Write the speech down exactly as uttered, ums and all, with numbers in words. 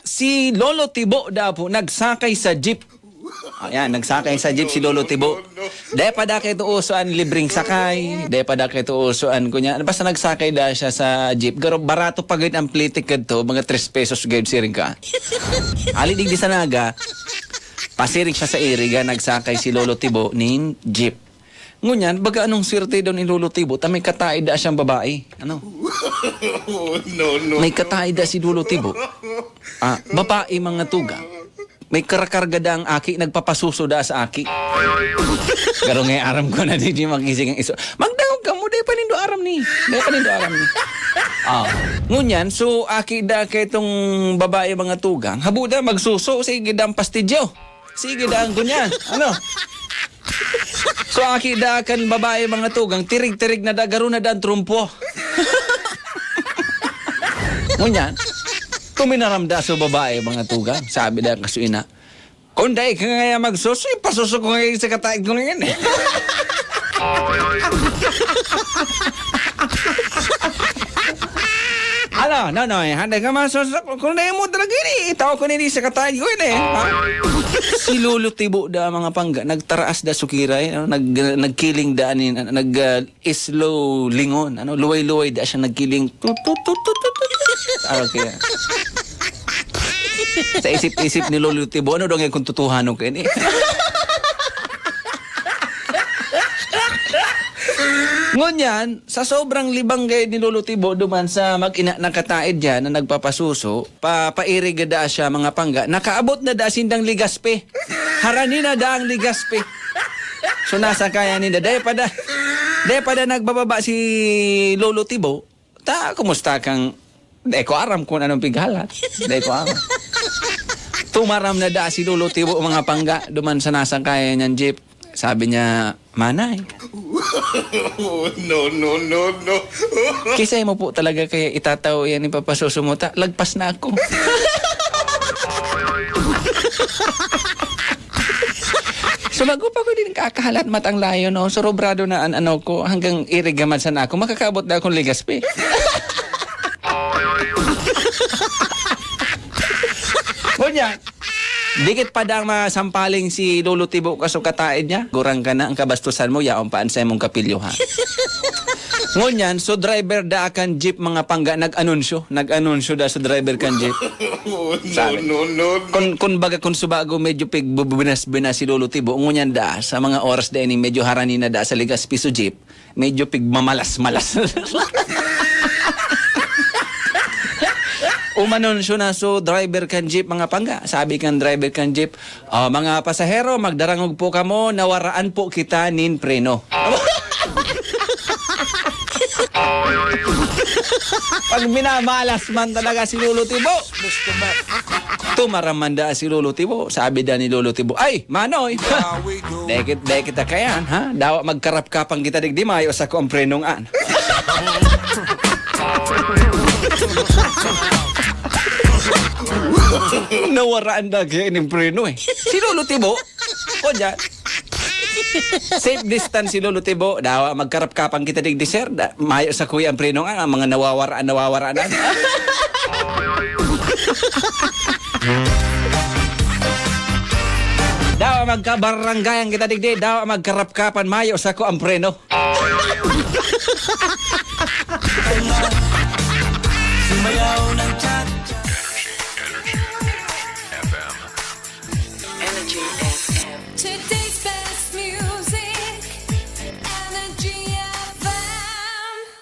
Si Lolo Tibo daw po nagsakay sa jeep. Ayan, nagsakay sa jeep si Lolo Tibo. Dai pa da kaito uso an libreng sakay, dai pa da kaito uso an kunya. Basta nagsakay da siya sa jeep. Garo, barato pa gud ang plitik kadto, mga tres pesos gud siring ka. Ali digdi sa Naga, pasiring siya sa Iriga, nagsakay si Lolo Tibo nin jeep. Ngunyan, baga anong swerte daw ni Lolo Tibo, ta may kataid da siyang babae. Ano? No, no. May kataid da si Lolo Tibo. Ah, babae, mga tugang. May karakarga da ang aki, nagpapasuso da sa aki. Garo nga aram ko na di di magising ang iso. Magdangog ka mo, dai pa nindo aram ni. Dai pa nindo aram ni. Ah. Ngunyan, so aki da kay itong babae, mga tugang, habo da magsuso, sige da ang pastidyo. Sige da ang gunyan. Ano? So aki da kan babae, mga tugang, tirig-tirig na da, garo na da ang trumpo. Ngunyan, tuminaram da sa babae, mga tugang. Sabi da kaso ina, "Kung dai ka ngaya magsuso, ipasuso ko ngayon sa kataig ko ngayon eh." Ano, Nonoy, handa ka masuso? Kung dai mo talaga ini, itaw ko nini sa kataig ko ini. Ha? Si Lolo Tibo da, mga pangga, nagtaraas da sukiray, ano, nag, nagkiling da, ani, nag, ah, slow lingon, ano, luway-luway da siya nagkiling. Tut, tut, tut, tut, tut, tut. Ah, okay. Sa isip-isip ni Lolo Tibo, ano daw ngayon kung tutuhanon ko ini? Ngunyan, sa sobrang libang gayod ni Lolo Tibo duman sa mag-ina na kataid diyan na nagpapasuso, pa, pairig da siya, mga pangga, nakaabot na da sindang Legazpi. Harani na da ang Legazpi. So, nasa kaya ninda. Dai pa da, dai pa da nagbababa si Lolo Tibo. Ta, kumusta kang, dai ko aram kung anong pighalat. Dai ko aram. Tumaram na da si Lolo Tibo, mga pangga, duman sa nasangkayan niyang jeep. Sabi niya, "Manay, No, no, no, no. Kisay mo po talaga kaya itataw yan ni Papa Suso mo ta? Lagpas na ako." Sumago pa ko din kakahalat matang layo, no? Surobrado na an ano ko, hanggang irigaman sana ako, makakaabot na akong Legazpi. Ngunyan, dikit pa dang masampaling si Lolo Tibo kasukataid niya, gurang ka na ang kabastusan mo, yaon pa an sa imong kapilyo, ha? Ngunyan, so driver da kan jeep, mga pangga, nag-anunsyo. Nag-anunsyo da sa driver kan jeep. No, Sabi. No, no, no. Kun, kun baga kun subago medyo pigbubunas-binas si Lolo Tibo, ngunyan da, sa mga oras da ini, medyo harani na da sa Legazpi so jeep, medyo pigmamalas-malas. Umanunsyo na so driver kan jeep, mga pangga. Sabi kan driver kan jeep, "Oh, mga pasahero, magdarangog po kamo, nawaraan po kita nin preno." Pag minamalas man talaga si Lolo Tibo. Tumaram man da si Lolo Tibo. Sabi da ni Lolo Tibo, "Ay, Manoy! Dekit, dekit na kayan, ha? Dawa magkarapkapan kita digdi, mayo sa ko ang prenong an." Nawaraan da kaya ining preno eh. Si Lolo Tibo, o dyan. Safe distance si Lolo Tibo. Dawa magkarapkapan kita digdi, sir. Da, mayo sa kuya ang prenong an, ang mga nawawaraan, nawawaraan na. Dawa magkabaranggayan kita digdi. Dawa magkarapkapan, mayo sa ko ang preno. Sumayaw